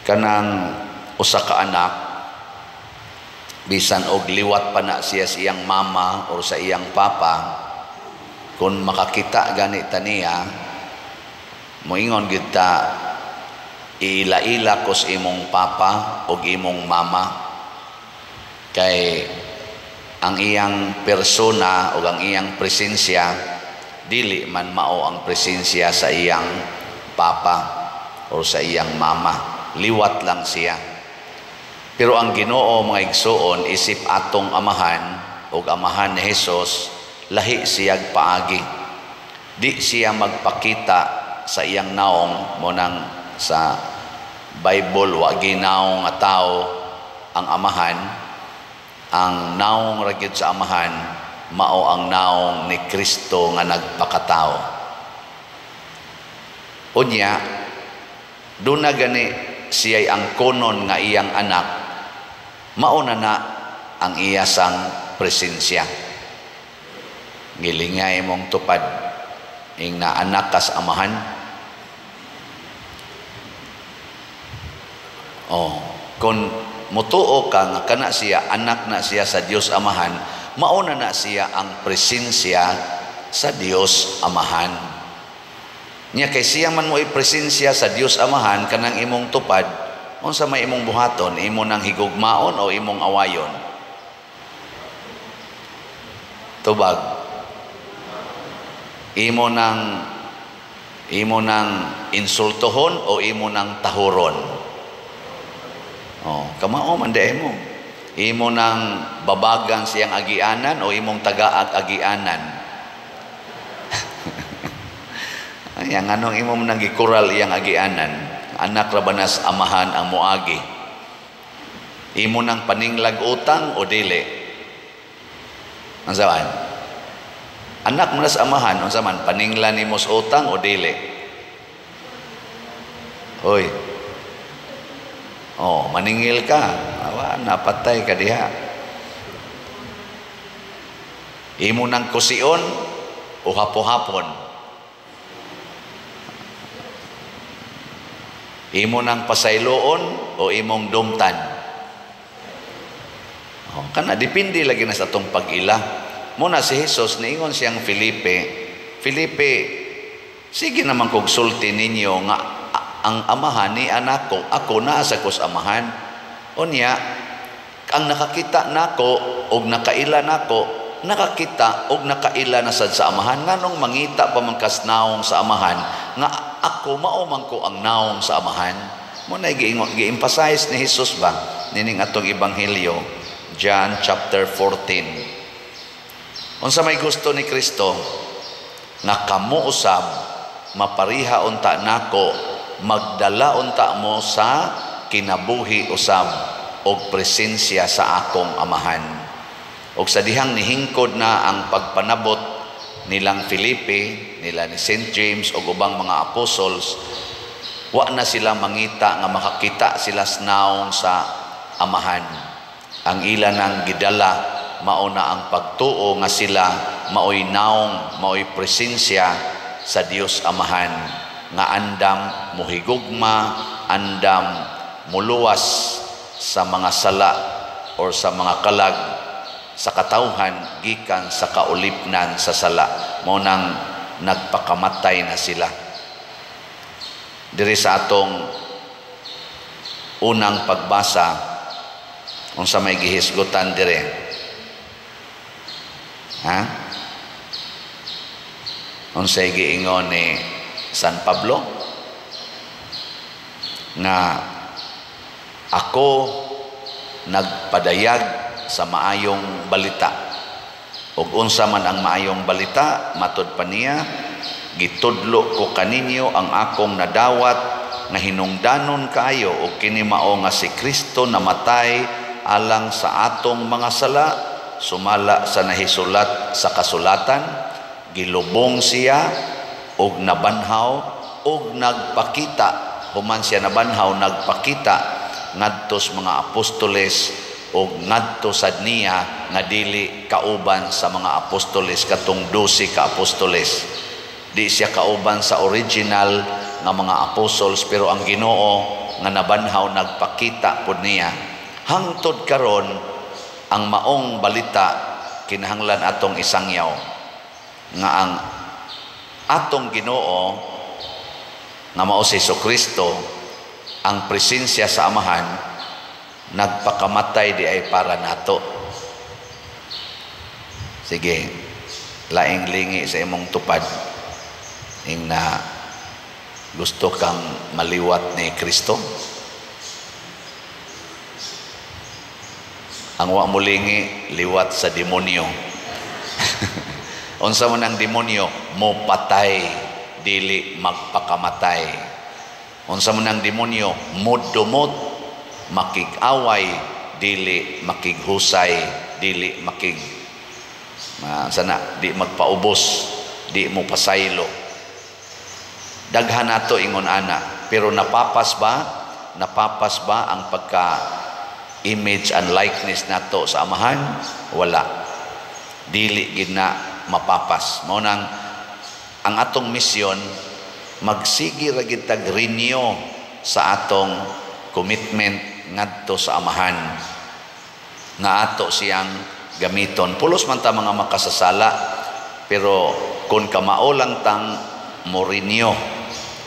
Kanang usa ka anak, bisan og liwat pa na siya sa iyang mama or sa iyang papa, kung makakita gani ta niya, moingon gyud ta, "Iila-ila ko sa imong papa o imong mama," kay ang iyang persona o ang iyang presensya dili man mao ang presensya sa iyang papa o sa iyang mama. Liwat lang siya. Pero ang Ginoo, mga igsuon, isip atong Amahan o Amahan ni Jesus, lahi siyag paagi. Di siya magpakita sa iyang naong. Mao nang sa Bible, wa ginaong nga tao ang Amahan. Ang naong ra gyud sa Amahan mao ang naong ni Kristo nga nagpakatao. Unya duna gani siya'y ang konon nga iyang anak, mao na na ang iya sang presensya. Gilingay mong tupad ing na anak kas Amahan. Oh, kung mutuo ka nga kana siya, anak na siya sa Dios Amahan, mao na na siya ang presensya sa Dios Amahan. Nya kay siya man mo presensya sa Dios Amahan, kanang imong tupad, unsa may imong buhaton? Imo nang higugmaon o imong awayon? Tubag. Imo nang insultohon o imo nang tahuron? Oh, kamao man di mo. Imo nang babagan siyang agianan o imong tagaag agianan? Ay, ang anong imo nang gikural iyang agianan? Anak ra ba nas Amahan ang moagi? Imo nang paninglag utang o dili? Unsa man? Anak mo nas Amahan, unsa man, paninglan nimo sa utang o dili? Hoy. Oh, maningil ka. Awa, napatay ka diha. Imo nang kusion o hapo-hapon? Imo nang pasayloon o imong dumtan? Oh, kana depende lagi na sa atong pag-ila. Muna si Jesus niingon siyang Felipe, "Felipe, sige naman kog sulti ninyo nga ang Amahan ni anak ko, ako naa sa kos Amahan. Unya, ang nakakita nako og nakaila nako, nakakita og nakaila na sad sa Amahan. Nganong mangita pa man kas naong sa Amahan nga ako mao man ko ang naong sa Amahan?" Mo na gi-emphasize ni Jesus ba nining atong ebanghelyo, John chapter 14. Unsa may gusto ni Kristo? Nga kamo usab mapariha unta nako, magdala unta mo sa kinabuhi usab og presensya sa akong Amahan. Og sa dihang nihingkod na ang pagpanabot nilang Felipe, nila ni St. James og ubang mga apostles, wa na sila mangita nga makakita sila sa naong sa Amahan. Ang ila nang gidala mao na ang pagtuo nga sila maoy naong, maoy presensya sa Dios Amahan, nga andam muhigugma, andam muluwas sa mga sala or sa mga kalag sa katawhan gikan sa kaulipnan sa sala. Mao nang nagpakamatay na sila. Diri sa atong unang pagbasa, unsa may gihisgutan dire? Ha? Unsay giingon ni San Pablo? Nga ako nagpadayag sa maayong balita. Ug unsa man ang maayong balita, matud pa niya, "Gitudlo ko kaninyo ang akong nadawat nga hinungdanon kaayo, ug kini mao nga si Kristo namatay alang sa atong mga sala, sumala sa nahisulat sa kasulatan, gilubong siya ug nabanhaw ug nagpakita." Human siya nabanhaw, nagpakita ngadto sa mga apostoles ug ngadto sad niya nga dili kauban sa mga apostoles, katong 12 ka apostoles. Di siya kauban sa original nga mga apostles, pero ang Ginoo nga nabanhaw nagpakita pud niya. Hangtod karon ang maong balita kinahanglan atong isangyaw nga ang atong Ginoo nga mao si Kristo, ang presensya sa Amahan, nagpakamatay di ay para nato. Sige, laing lingi sa imong tupad ing na gusto kang maliwat ni Kristo. Ang wa mo lingi, liwat sa demonyo. Unsa man ang demonyo? Mo patay, dili magpakamatay. Unsa man ang demonyo? Modumot, makig-away, dili makighusay, dili makig sana di magpaubos, di mo pasaylo. Daghan nato ingon ana, pero napapas ba? Napapas ba ang pagka image and likeness nato sa Amahan? Wala. Dili gid na mapapas. Mao nang ang atong misyon, magsige ra gid tag renew sa atong commitment ngadto sa Amahan nga ato siyang gamiton. Pulos man ta mga makasasala, pero kung kamao lang tang mo-renew,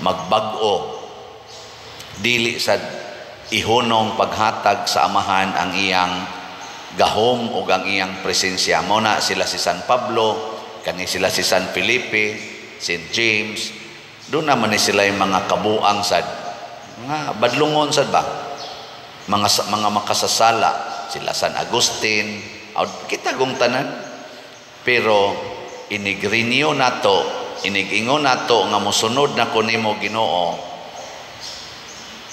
magbag-o, dili sa ihunong paghatag sa Amahan ang iyang gahom o ang iyang presensya. Mao na sila si San Pablo, kani sila si San Felipe, Saint James, doon naman ni sila yung mga kabuang sad, mga badlungon sad ba, mga makasasala, sila San Agustin, kita gong tanan. Pero inig-renew nato, inigingon nato nga mosunod na ko nimo Ginoo,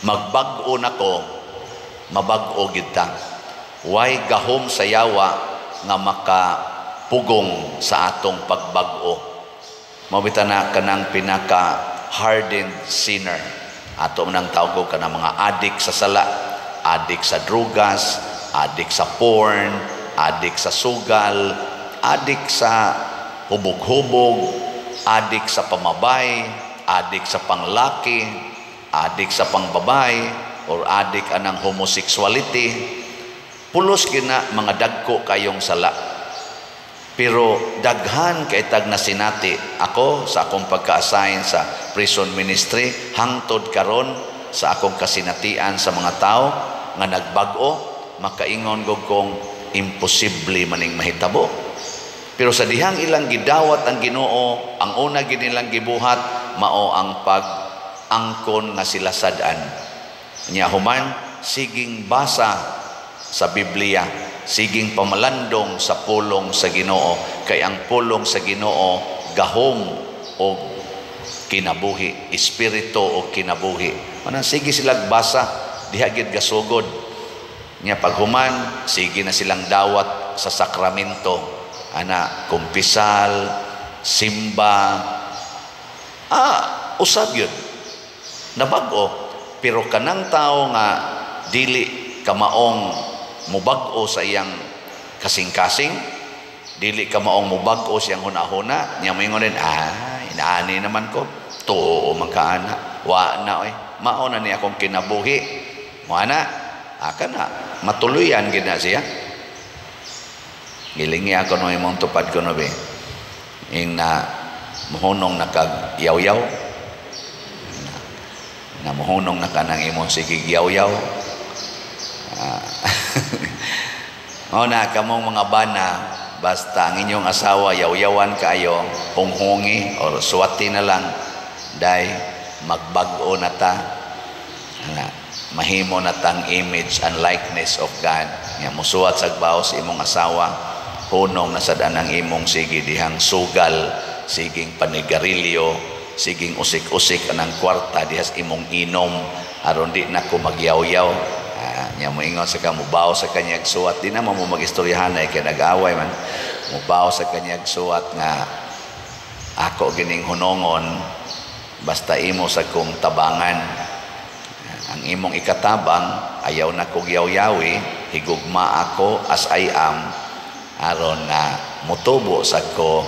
magbag-o nako, mabag-o gid ta. Way gahom sa yawa nga makapugong sa atong pagbag-o. Mao bitaw na kanang pinaka hardened sinner. Ato man ang tawag kanang mga adik sa sala, adik sa drugas, adik sa porn, adik sa sugal, adik sa hubog-hubog, adik sa pamabay, adik sa panglaki, adik sa pangbabay, or adik anang homosexuality. Pulos gina mga dagko kayong sala. Pero daghan kay tag nasinati ako sa akong pagka-assign sa prison ministry hangtod karon sa akong kasinatian sa mga tao nga nagbag-o, makaingon gog kong imposible maning mahitabo. Pero sa dihang ilang gidawat ang Ginoo, ang una gid nilang gibuhat mao ang pag-angkon nga sila sad-an. Nya human siging basa sa Biblia, siging pamalandong sa pulong sa Ginoo, kay ang pulong sa Ginoo gahom og kinabuhi, espiritu og kinabuhi. Manang sige silang basa, diha gid gasugod. Nya paghuman, sige na silang dawat sa sakramento, ana kumpisal, simba, usab yun. Nabag-o, pero kanang tao nga dili kamaong mubag-o sa iyang kasing-kasing, dili kamaong mubag-o siyang huna-huna, niya moingon din, inaani naman ko, tuo man kaana, wa na oy, mao na ni akong kinabuhi, mo ana, aka na, matuluyan gid na siya. Gilingi ako no imong tupad ko no be, ing na muhunong na kag yaw-yaw, na muhunong na ka ng imong sigig yaw-yaw. Mao na kamong mga bana, basta ang inyong asawa yaw-yawan kayo, hunghungi or suwati na lang, day magbag-o na ta, ana, mahimo na tang image and likeness of God. Nga musuwat sa baos imong asawa, hunong na sad anang imong sige dihang sugal, siging panigarilyo, siging usik-usik anang kwarta dihas imong inom aron di na ko magyaw-yaw. Nya moingon sa ka mubaw sa kanyang suwat, di na mo magistoryahan ay kay nag-away man. Mubaw sa kanyang suwat nga ako gining hunongon, basta imo sa kong tabangan. Ang imong ikatabang ayaw na kog yaw-yawi, higugma ako as I am, aron na mutubo sa ko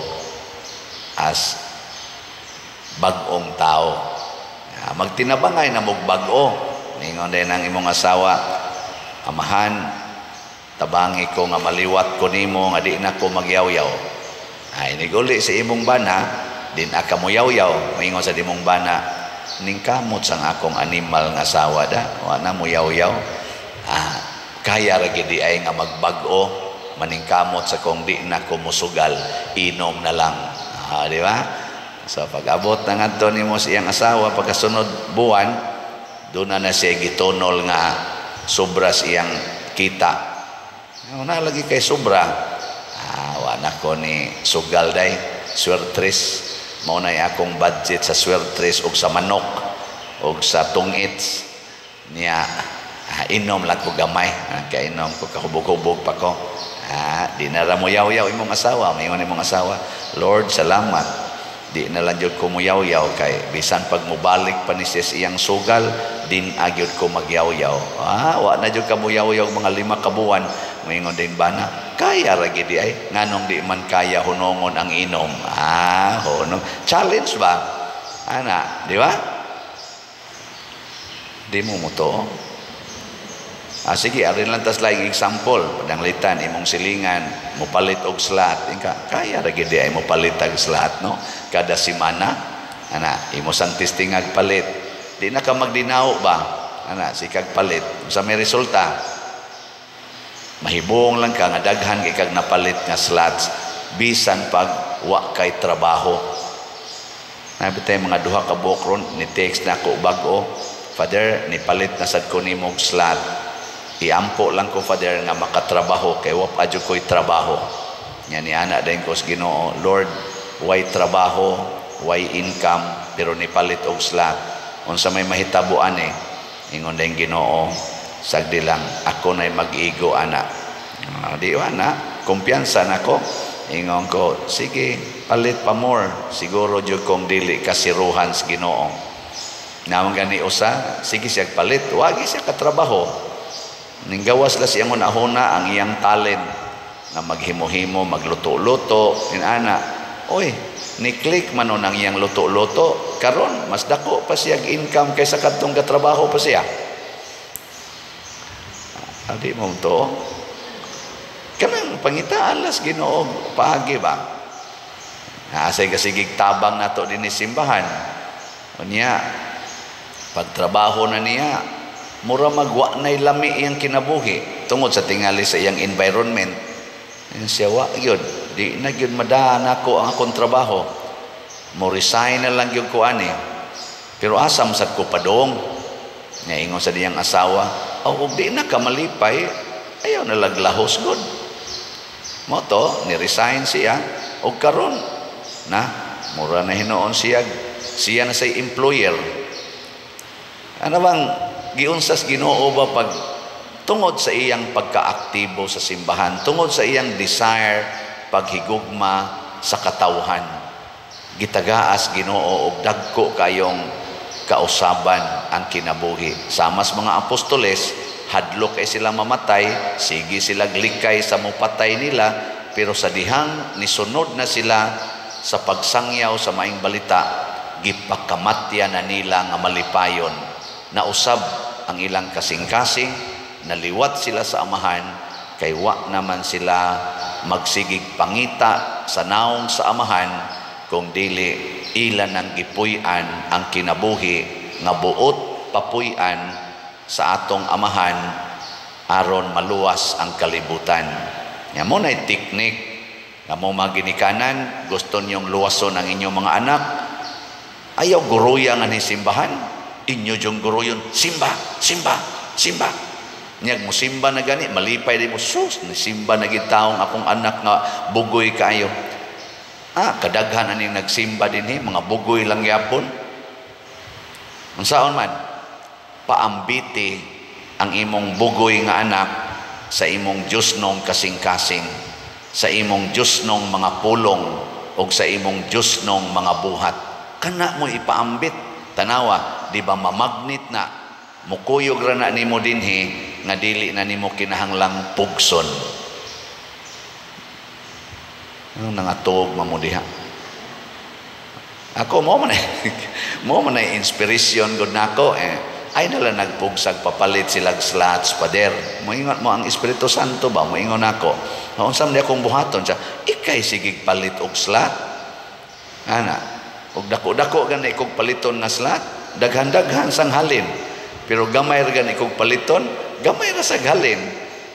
as bag-ong tao. Magtinabangay na mog bag-o. Ingon din ang imong asawa, "Amahan, tabangi ko nga maliwat ko nimo nga di na ko magyaw-yaw." Ay, niguli sa imong bana, di na ka moyaw-yaw. Maingon sa imong bana, "Ning kamot sang akong animal nga asawa da, wa na moyaw-yaw." Ah, kaya ra gid ay nga magbag-o, maningkamot sa kung di na ko musugal, inom na lang. Ah, di ba? So pag-abot na ngadto nimo sa iyang asawa pagkasunod buwan, doon na na siya gitunol nga sobra sa iyang kita. Na lagi kay sobra. "Ah, wa na ko ni sugal day, swertres. Mao na akong budget sa swertres og sa manok og sa tungits." Niya, ah, inom lang ko gamay. Ah, kay inom ko, kahubog-hubog pa ko. Ah, di na ra mo yaw-yaw imong asawa. Mayon imong asawa, "Lord, salamat. Di na lang jud ko moyaw-yaw kay bisan pag mobalik pa ni siya sa iyang sugal, din agyod ko magyaw-yaw." Ah, wa na jud ka moyaw-yaw mga 5 ka buwan. Moingon din bana, "Kaya ra gid ay, nganong di man kaya hunongon ang inom?" Ah, hunong. Challenge ba? Ana, di ba? Di mo mo to. Ah, sige, arin lang tas like example, pananglitan imong silingan mopalit og slot, inka, "Kaya ra gid ay mopalit og slot, no? Kada semana." Ana, imo sang testingag palit. Di na ka magdinaw ba? Ana, sikag palit. Sa may resulta, mahibong lang ka nga daghan kay kag napalit nga slots bisan pag wa kay trabaho. Nabi tayo mga 2 ka buok ron, ni text na ako bag-o, "Father, nipalit na sad ko nimo og slot. Iampo lang ko, Father, nga makatrabaho kay wa pa jud ko'y trabaho." Nya ni ana din ko sa Ginoo, "Lord, way trabaho, way income, pero nipalit og slot. Unsa may mahitabo ani?" Ingon din Ginoo, "Sagdi lang, ako na'y mag-igo ana." Di ba na? Kumpiyansa nako. Ingon ko, "Sige, palit pa more. Siguro jud kong dili kasiruhan sa Ginoo." Naman gani usa, sige siya palit, wagi siya katrabaho. Ninggawas la siyang hunahuna ang iyang talent nga maghimo-himo, magluto-luto, inana. Oy, ni-click man nun ang iyang luto-luto. Karon mas dako pa siya income kaysa kadtong katrabaho pa siya. Adi mo to. Kanang pangitaan las Ginoo paagi ba? Asay kasigig tabang nato dinhi simbahan. Unya, pagtrabaho na niya, mura magwa na'y lami iyang kinabuhi tungod sa tingali sa iyang environment. Yan siya, "Wa yun, di na gyud madaan ako ang akong trabaho. Mo resign na lang gyud ko ani. Pero asam sad ko padong." Nya ingon sa diyang asawa, "Oh, ug di na ka malipay, ayaw na laglahos gud." Mo to, ni resign siya og karon na mura na hinuon siya, siya na say employer. Ano bang giunsas Ginoo ba pag tungod sa iyang pagkaaktibo sa simbahan, tungod sa iyang desire paghigugma sa katawhan? Gitagaas Ginoo og dagko kayong kausaban ang kinabuhi. Samas mga apostoles, hadlok kay sila mamatay, sige sila likay sa mupatay nila, pero sa dihang nisunod na sila sa pagsangyaw sa maing balita, gipakamatya na nila nga malipayon. Nausab ang ilang kasing-kasing, naliwat sila sa Amahan, kay wa naman sila magsigig pangita sa naong sa Amahan, kung dili ila nang gipuy-an ang kinabuhi nga buot papuy-an sa atong Amahan aron maluwas ang kalibutan. Nga mo na'y teknik nga mo maginikanan, gusto niyong luwason ang inyong mga anak, ayaw guruya nga ni simbahan, inyo yung guruyon, "Simba, simba, simba." Niyag mo simba na gani, malipay di mo, "Sus, ni simba na gid taong akong anak nga bugoy kaayo." Ah, kadaghan aning nagsimba din mga bugoy lang yapon. Unsaon man, paambiti ang imong bugoy nga anak sa imong Diyos nong kasing-kasing, sa imong Diyos nong mga pulong, o sa imong Diyos nong mga buhat. Kana mo ipaambit. Tanawa, di ba mamagnet na, mukuyog ra na nimo dinhi, nga dili na nimo kinahanglang pugson. Anong nangatog mamudiha? Ako mo man mo man ay inspiration gud nako eh. Ay nala nagpugsag papalit silag slots, pader. Moingon mo ang Espiritu Santo ba? Moingon ako. Unsa man akong buhaton siya? Ikay sigig palit og slot. Ana, og dako-dako gani kog paliton nga slot, daghan-daghan sang halin. Pero gamay ra gani kog paliton, gamay ra sa halin.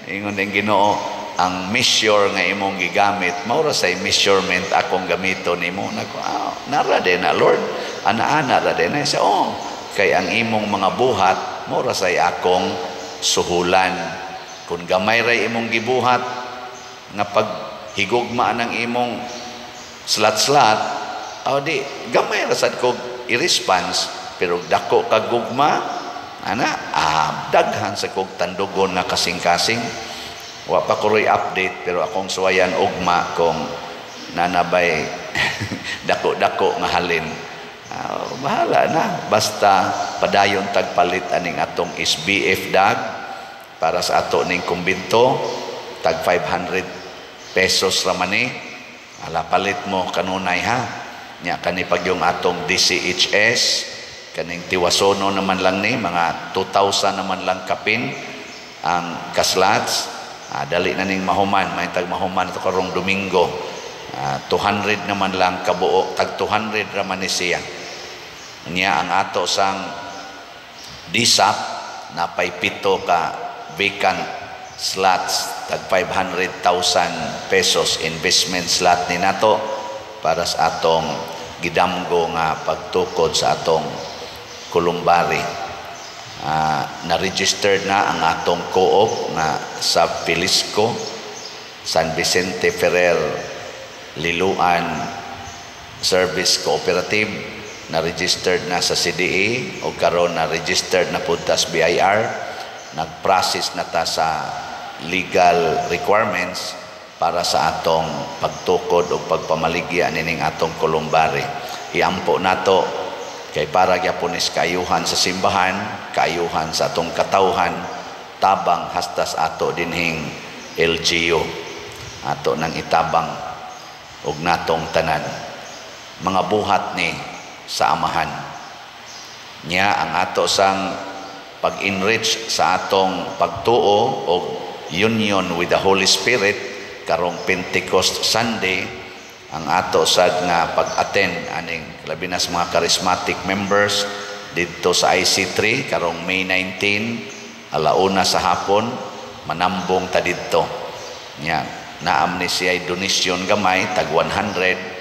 Ingon ang Ginoo, ang measure nga imong gigamit, mao ra say measurement akong gamiton nimo. Nako, ah, nara din na Lord, ana-ana ra din na siya. Oh, kay ang imong mga buhat mao ra say akong suhulan. Kung gamay ra imong gibuhat nga pag higugma ng imong slat-slat, aw di gamay ra sad kog i-response, pero dako kag gugma ana, ah, daghan sa kog tandugon nga kasing-kasing. Wa pa ko roy update, pero akong suwayan ugma kung nanabay dako-dako nga halin. Bahala na, basta padayon tagpalit aning atong SBF dag para sa ato ning kumbinto. Tag 500 pesos ra man ni. Ala, palit mo kanunay ha. Nya kani pag yung atong DCHS, kaning tiwasono naman lang ni, mga 2,000 naman lang kapin ang kaslots. Dali na ning mahuman, may tag mahuman ito karong Domingo. 200 naman lang kabuo, tag 200 ra man ni siya. Nya ang ato sang DSAP, napay 7 ka vacant slots, tag 500,000 pesos investment slot ni nato para sa atong gidamgo nga pagtukod sa atong columbary. Na-registered na ang atong co-op nga sa Pilisco, San Vicente Ferrer Liloan Service Cooperative, na registered na sa CDA o karon na registered na pud ta sa BIR. Nag-process na ta sa legal requirements para sa atong pagtukod o pagpamaligya nining atong columbary. Iampo nato kay para gyapon is kaayuhan sa simbahan, kaayuhan sa atong katawhan, tabang hasta sa ato dinhing LGU. Ato nang itabang og natong tanan. Mga buhat ni sa Amahan. Nya ang ato sang pag-enrich sa atong pagtuo og union with the Holy Spirit karong Pentecost Sunday, ang ato sad nga pag-attend aning labi na sa mga charismatic members didto sa IC3 karong May 19, 1:00 sa hapon, manambong ta didto. Nya naam ni siya donation gamay, tag 100,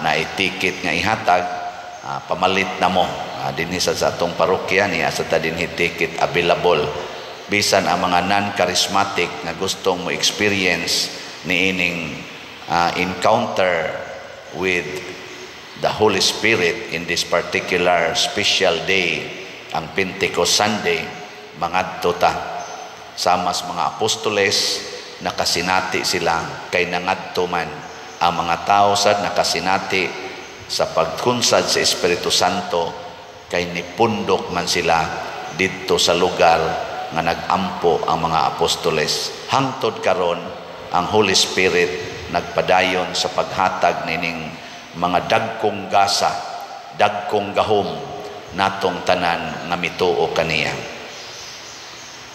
na ticket nga ihatag, pamalit na mo dinhi sa atong parokya niya sa ta dinhi ticket available. Bisan ang mga non-charismatic nga gustong mo experience niining encounter with the Holy Spirit in this particular special day, ang Pentecost Sunday, mangadto ta. Sama sa mga apostoles, nakasinati sila kay nangadto man ang mga tao sad nakasinati sa pagkunsad sa Espiritu Santo kay nipundok man sila didto sa lugar nga nagampo ang mga apostoles. Hangtod karon, ang Holy Spirit nagpadayon sa paghatag nining mga dagkong gasa, dagkong gahom natong tanan nga mituo kaniya.